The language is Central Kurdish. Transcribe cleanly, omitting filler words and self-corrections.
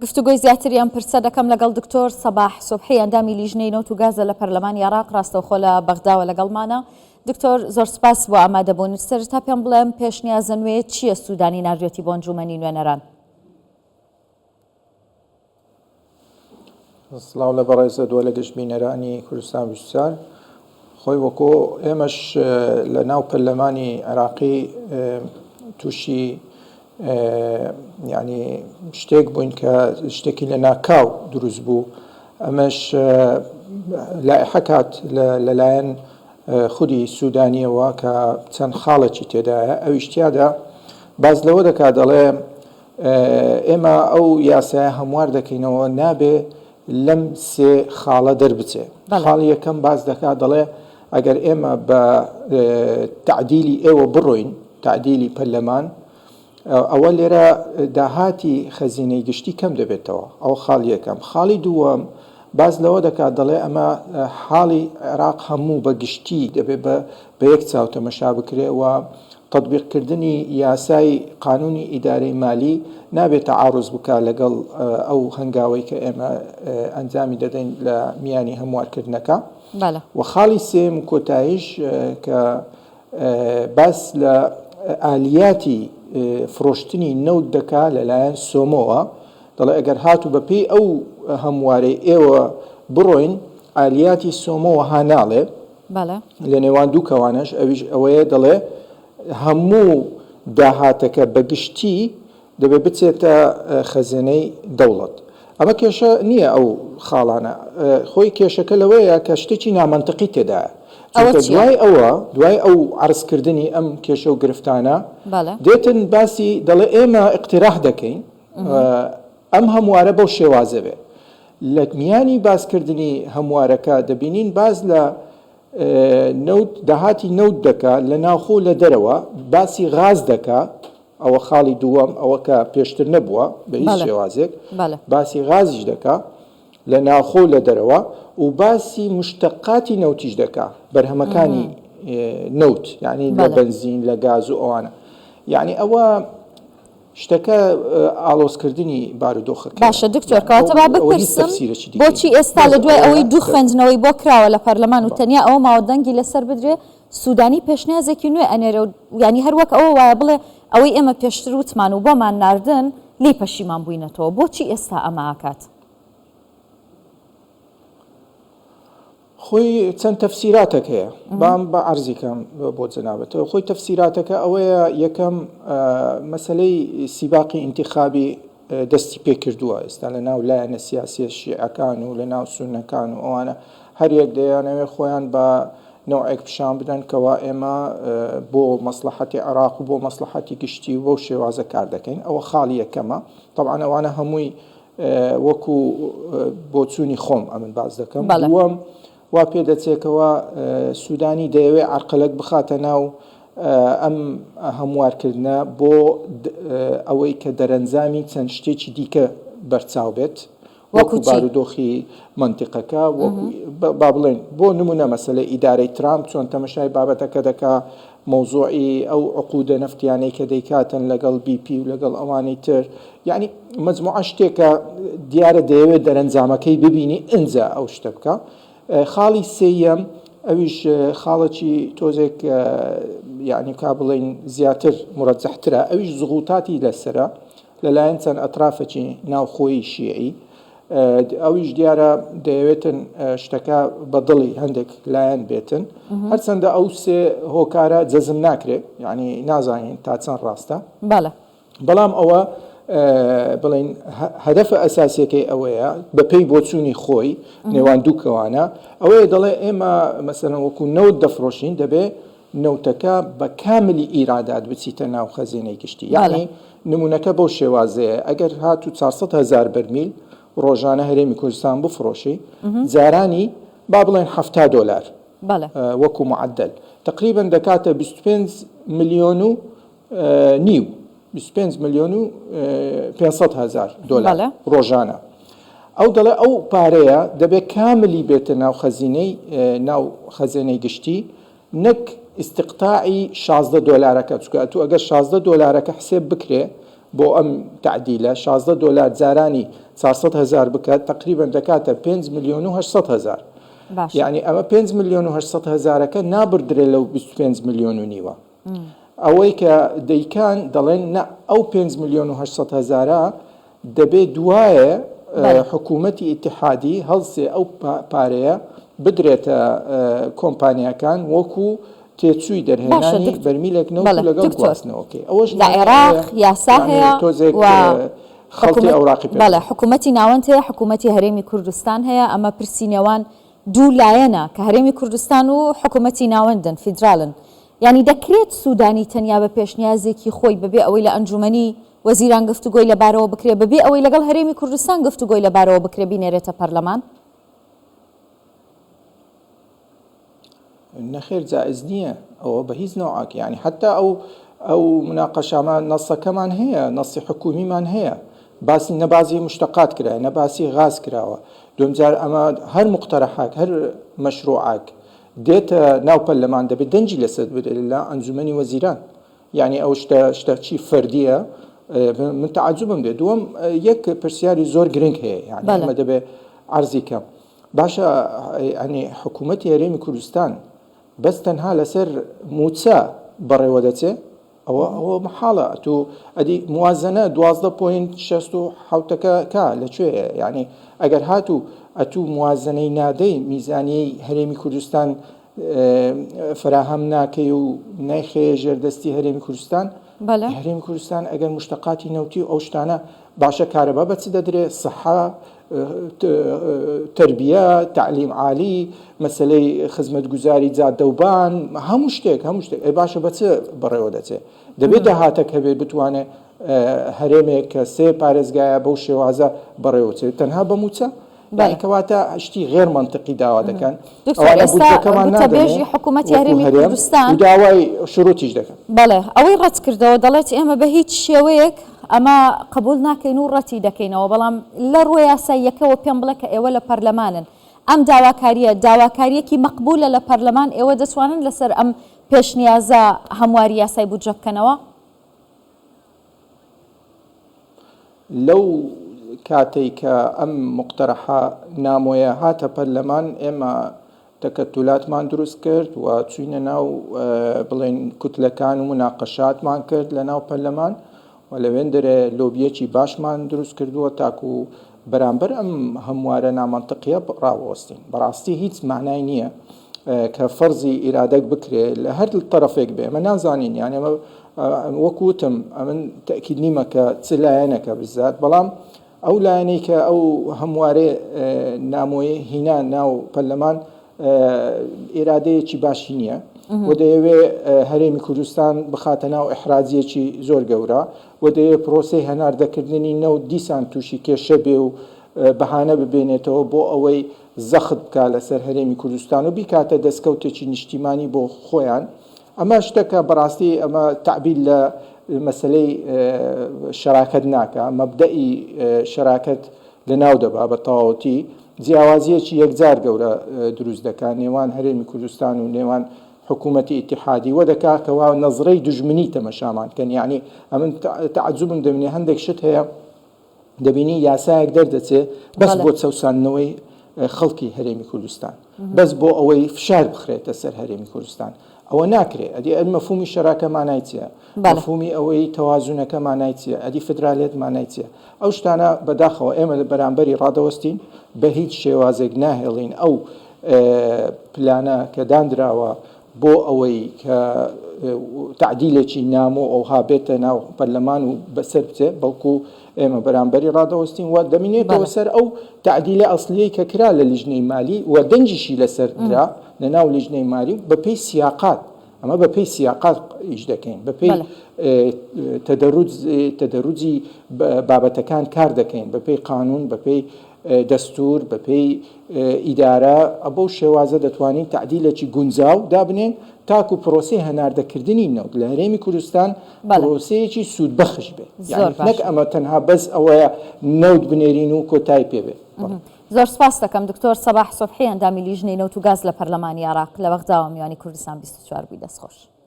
گفتوگۆی زیاتری ئەم پرسە دەکەم لەگەڵ دکتۆر سەباح سوبحی ئەندامی لیژنەی نەوت و گازە لە پەرلەمانی عێراق ڕاستەوخۆ لە بەغداوە لەگەڵمانە. دکتۆر زۆر سپاس بۆ ئامادەبوونت. سەرەتا پێم بڵێم پێشنیازە نوێیە چییە سوودانی ناردوێتی بۆ ئەنجوومەنی نوێنەران؟ سڵاو لە بەڕێزت و لە گشت بینەرانی کوردستان 24. خۆی وەکۆ ئێمەش لە ناو پەرلەمانی عێراقی تووشی یعنی شتێک بووین کە شتێکی لە ناکاو دروست بوو ئەمەش لائحە کات لەلایەن خودی سوودانیەوە کە چەند خاڵێکی تێدایە ئەویش تیادا باس لەوە دەکات دەڵێ ئێمە ئەو یاسایە هەموار دەکەینەوە نابێ لەم سێ خاڵە دەربچێ. خاڵی یەکەم باس دەکات دەڵێ ئەگەر ئێمە بە تەعدیلی ئێوە بڕۆین، تەعدیلی پەرلەمان، ئەوە لێرە داهاتی خەزینەی گشتی کەم دەبێتەوە. ئەوە خاڵی یەکەم. خاڵی دووەم باس لەوە دەکات دەڵێ ئەمە حاڵی عێراق هەموو بە گشتی دەبێ بە بە یەک چاو تەمەشا بکرێ و تەتبیقکردنی یاسای قانونی ئیدارەی مالی نابێت تەعاروز بکا لەگەڵ ئەو هەنگاوەی کە ئێمە ئەنجامی دەدەین لە میانی هەموارکردنەکە. و خاڵی سێیەم و کۆتاییش کە باس لە ئالیاتی فرۆشتنی نەوت دەکا لەلایەن سۆمۆوە، دەڵێ ئەگەر هاتوو بە پێی ئەو هەموارەی ئێوە بڕۆین ئالیاتی سۆمۆ وەها ناڵێ لە نێوان دوو کەوانەش ئەویش ئەوەیە دەڵێ هەموو داهاتەکە بە گشتی دەبێ بچێتە خەزێنەی دەوڵەت. ئەمە کێشە نییە ئەو خاڵانە خۆی کێشەکە لەوەیە کە شتێکی نامەنتقی تێدایە. چونکە دوای ئەوە دوای ئەو عەرزکردنی ئەم کێشە و گرفتانە دێتن باسی دەڵێ ئێمە ئیقتیراح دەکەین ئەم هەموارە بەو شێوازە بێ. لە میانی باسکردنی هەموارەکە دەبینین باس لە نەوت داهاتی نەوت دەکا لە ناوخۆ لە دەرەوە باسی غاز دەکا ئەوە خاڵی دووەم ئەوە کە پێشتر نەبووە بە هیچ شێوازێک باسی غازیش دەکا لە ناوخۆ و لە دەرەوە و باسی مشتەقاتی نەوتیش دەکا بەرهەمەکانی نەوت یعنی لە بەنزین لە گاز و ئەوانە یعنی ئەوە شتەکە ئاڵۆزکردنی بارودۆخەکەیە. باشە دکتۆر کەواتە با بپرسم بۆچی ئێستا لە دوای ئەوەی دوو خوێندنەوەی بۆ کراوە لە پەرلەمان و تەنیا ئەوە ماوە دەنگی لەسەر بدرێ سودانی پێشنیازێکی نوێ ئەنێرێ و یانی هەر وەک ئەوە وایە بڵێ ئەوەی ئێمە پێشتر وتمان و بۆمان ناردن لێی پەشیمان بووینەتەوە بۆچی ئێستا ئەمە ئەکات؟ خۆی چەند تەفسیراتەک هەیە بام بە عەرزی کەم بۆ جەنابت خۆی تەفسیراتەکە ئەوەیە یەکەم مەسەلەی سیباقی ئینتیخابی دەستی پێ کردووە ئێستا لە ناو لایەنە سیاسیە شیعەکان و لە ناو سوننەکان و ئەوانە هەر یەک دەیانەوێت خۆیان بە نەوعێک پیشان بدەن کەوا ئێمە بۆ مەسڵەحەتی عێراق و بۆ مەسڵەحەتی گشتی و بەو شێوازە کار دەکەین ئەوە خاڵی یەکەمە تەبعەن ئەوانە هەمووی وەکو بۆچوونی خۆم ئەمن باس دەکەم. دووەم، وا پێدەچێ کەوا سوودانی دەیەوێ عەرقەلەک بخاتە ناو ئەم هەموارکردنە بۆ ئەوەی کە دەرەنجامی چەند شتێکی دیکە بەرچاو بێت، وەکو بارودۆخی مەنتیقەکە، وەکو با بڵێین بۆ نموونە مەسەلەی ئیدارەی ترامپ چۆن تەمەشای بابەتەکە دەکا، مەوزوعی ئەو عقودە نەفتیانەی کە دەیکاتن لەگەڵ بی پی و لەگەڵ ئەوانەی تر یانی مەجموعە شتێکە دیارە دەیەوێت دەرەنجامەکەی ببینی ئنجا ئەو شتە بکا. خاڵی سێیەم ئەویش خاڵێکی تۆزێک یعنی کا بڵێین زیاتر مورەجەحترە ئەویش زغوتاتی لەسەرە لەلایەن چەند ئەترافێکی ناوخۆیی شیعی ئەویش دیارە دەیەوێتن شتەکە بە دڵی هەندێک لایەن بێتن هەرچەندە ئەو سێ هۆکارە جەزم ناکرێت یعنی نازانین تا چەند ڕاستە بەڵام ئەوە بڵین هەدەفە ئەساسیەکەی ئەوەیە بە پێی بۆچوونی خۆی نێوان دوو کەوانە ئەوەیە دەڵێ ئێمە مەسەلەن وەکو نەوت دەفرۆشین دەبێ نەوتەکە بە کاملی ئیرادات بچیتە ناو خەزێنەی گشتی یانی نمونەکە بەو شێوازەیە ئەگەر هاتوو 400 هەزار بەرمیل ڕۆژانە هەرێمی کوردستان بفرۆشی جارانی با بڵێن 70 دۆلار وەکو معدل تقریبا دەکاتە 25 ملیۆن و نیو، 25 ملیۆن و 500 هەزار دۆلار ڕۆژانە. ئەو دەڵێ ئەو پارەیە دەبێ کاملی بێتە ناو خەزینەی ناو خەزێنەی گشتی نەک ئیستیقتاعی 16 دۆلارەکە، چونکە ئەتوو ئەگەر 16 دۆلارەکە حسێب بکرێ. بۆ ئەم تەعدیلە 16 دۆلار جارانی 400 هەزار بکە تەقریبەن دەکاتە 5 ملیۆن و 800 هەزار. باشە. یەعنی ئەمە 5 ملیۆن و 800 هەزارەکە نابردرێ لەو 25 ملیۆن و نیوە. ئەوەی کە دەیکان دەڵێن نا ئەو 5 ملیۆن و 800 هەزارە دەبێ دوایێ حکوومەتی ئیتیحادی هەڵسێ ئەو پارەیە بدرێتە کۆمپانیاکان وەکوو تێچووی دەرهێنانی بەرمیلێک نەوت و لەگەڵ گواستنەوەکەی. ئەوەش لە عێراق یاسا هەیە تۆزێک خەڵکی ئەوراقی پێ بەڵێ حکوومەتی ناوەند هەیە، حکوومەتی هەرێمی کوردستان هەیە، ئەمە پرسی نێوان دوو لایەنە کە هەرێمی کوردستان و حکوومەتی ناوەندن، فیدرالن. یانی دەکرێت سوودانی تەنیا بە پێشنیازێکی خۆی بەبێ ئەوەی لە ئەنجوومەنی وەزیران گفتوگۆی لەبارەوە بکرێ بەبێ ئەوەی لەگەڵ هەرێمی کوردستان گفتوگۆی لەبارەوە بکرێ بینێرێتە پەرلەمان؟ نەخێر جائز نییە ئەوە بە هیچ نەوعەک یعنی حتا ئەو ئەو مناقەشامە نەسەکەمان هەیە نەسی حکومیمان هەیە باسی نەبازی مشتقات کرایە نە باسی غاز کراوە دومجار ئەمە هەر مقتەرەحاک هەر مەشروعاک دێتە ناو پەرلەمان دەبێت دەنگی لەسەر بدرێت لە ئەنجومەنی وەزیران یانی ئەو شتە شتە چی فەردیە من تەعجبم دێ دووەم یەک پرسیاری زۆر گرنگ هەیە یانی ئەمە دەبێ عەرزی کەم باشە ینی حکوومەتی هەرێمی کوردستان بەس تەنها لەسەر موچە بەڕێوە دەچێ ئەوە ئەوە محاڵە تو ئەدی موازنە دوازدە point شەست و حوتەکە کا لە کوێیە یعنی ئەگەر هاتوو ئەتوو موازنەی نادەی میزانیەی هەرێمی کوردستان فەراهەم ناکەی و نایخەیە ژێر دەستی هەرێمی کوردستان هەرێمی کوردستان ئەگەر مشتەقاتی نەوتی و ئەو شتانە باشە کارەبا بە چ دەدرێ سەحا تربیە تعلیم عالی مەسلەی خزمەتگوزاری جادەوبان هەموو شتێک هەموو شتێک ئەی باشە بە چ بەڕێوە دەچێ دەبێت داهاتەک هەبێت بتوانێت هەرێمێک کە سێ پارێزگایە بەو شێوازە بەڕێوەچێت تەنها بە موچە بەڵێ کەواتە شتی غێر مەنتقی داوا دەکەن دکتۆر ئەوانە ئێستا بودجەکەمان نادەنێ گوتەبێژی حکوومەتی وەکو هەرێمی هەرێم کوردستان و داوای شروتیش دەکەن. بەڵێ ئەوەی ڕەت کردەوە دەڵێت ئێمە بە هیچ شێوەیەک ئەمە قبوڵ ناکەین و ڕەتی دەکەینەوە بەڵام لە ڕووە یاساییەکەوە پێم بڵێ کە ئێوە لە پەرلەمانن ئەم داواکارییە داواکارییەکی مەقبولە لە پەرلەمان ئێوە دەتوانن لەسەر ئەم پێشنیازە هەمواری یاسای بودجە بکەنەوە؟ لەو کاتەی کە ئەم موقتەرەحە نامۆیە هاتە پەرلەمان ئێمە تەکەتولاتمان دروست کرد و چوینە ناو بڵێن کوتلەکان و مناقەشاتمان کرد لە ناو پەرلەمان و لەوێندەرێ لۆبیەکی باشمان دروست کردووە تاکو بەرامبەر ئەم هەموارە نامەنتقیە ڕاوەستین بەڕاستی هیچ معنای نییە کە فەرزی ئیرادەک بکرێ لە هەر تەرەفێک بێ ئەمە نازانین یان ئەمە وەکو وتم ئەمن تەئکید نیمە کە چ لایەنەکە بزات بەڵام ئەو لایەنەی کە ئەو هەموارێ نامۆیە هینا ناو پەرلەمان ئێرادەیەکی باشی نییە و دەیەوێ هەرێمی کوردستان بخاتە ناو ئەحراجیەکی زۆر گەورە و دەیەوێ پرۆسەی هەناردەکردنی نەوت دیسان تووشی کێشە بێ و بەهانە ببێنێتەوە بۆ ئەوەی زەخت بکا لەسەر هەرێمی کوردستان و بیکاتە دەستکەوتێکی نیشتیمانی بۆ خۆیان ئەمە شتەکە بەڕاستی ئەمە تەعبیر لە مەسەلەی شەراکەت ناکا، مەبدەئی شەراکەت لەناو دەبا بە تەواوەتی، جیاوازییەکی یەکجار گەورە دروست دەکا نێوان هەرێمی کوردستان و نێوان حکوومەتی ئیتیحادی وە دەکا کەوا نەزرەی دوژمنی تەمەشامان کەن یەعنی ئەمن تەعەجوبم دەمنێ هەندێک شت هەیە دەبینی یاسایەک دەردەچێ بەس بۆ چەوساندنەوەی خەڵکی هەرێمی کوردستان بەس بۆ ئەوەی فشار بخرێتە سەر هەرێمی کوردستان ئەوە ناکرێ ئەدی ئەم مەفهومی شەراکە مانای چییە مەفهومی ئەوەی تەوازنەکە مانای چییە ئەدی فدرالێت مانای چییە ئەو شتانە بەداخەوە ئێمە لە بەرامبەری ڕادەوەستین بە هیچ شێوازێک ناهێڵین ئەو پلانە کە دانراوە بۆ ئەوەی کە تەعدیلێکی نامۆ ئەوها بێتە ناو پەرلەمان و بەسەر بچێ، بەڵکو ئێمە بەرامبەری ڕادەوەستین و دەمینێتەوە سەر ئەو تەعدیلە ئەسڵیەی کە کرا لە لیژنەی مالی و دەنگیشی لەسەر درا لە ناو لیژنەی مالی و بەپێی سیاقات، ئەمە بەپێی سیاقات ئیش دەکەین، بەپێی تەدەروج تەدەروجی بابەتەکان کار دەکەین، بەپێی قانون، بەپێی دەستور، بەپێی ئیدارە، بەو شێوازە دەتوانین تەعدیلێکی گونجاو دابنێین تاکو پرۆسەی هەناردەکردنی نەوت لە هەرێمی کوردستان پرۆسەیەکی سوودبەخش بێت، یانی نەک ئەمە تەنها بەس ئەوەیە نەوت بنێرین و کۆتای پێ بێت. زۆر سپاست دەکەم دکتۆر سەباح سوبحی ئەندامی لیژنەی نەوت و گاز لە پەرلەمانی عێراق لە بەغداوە میوانی کوردستان 24 بووی دەستخۆش.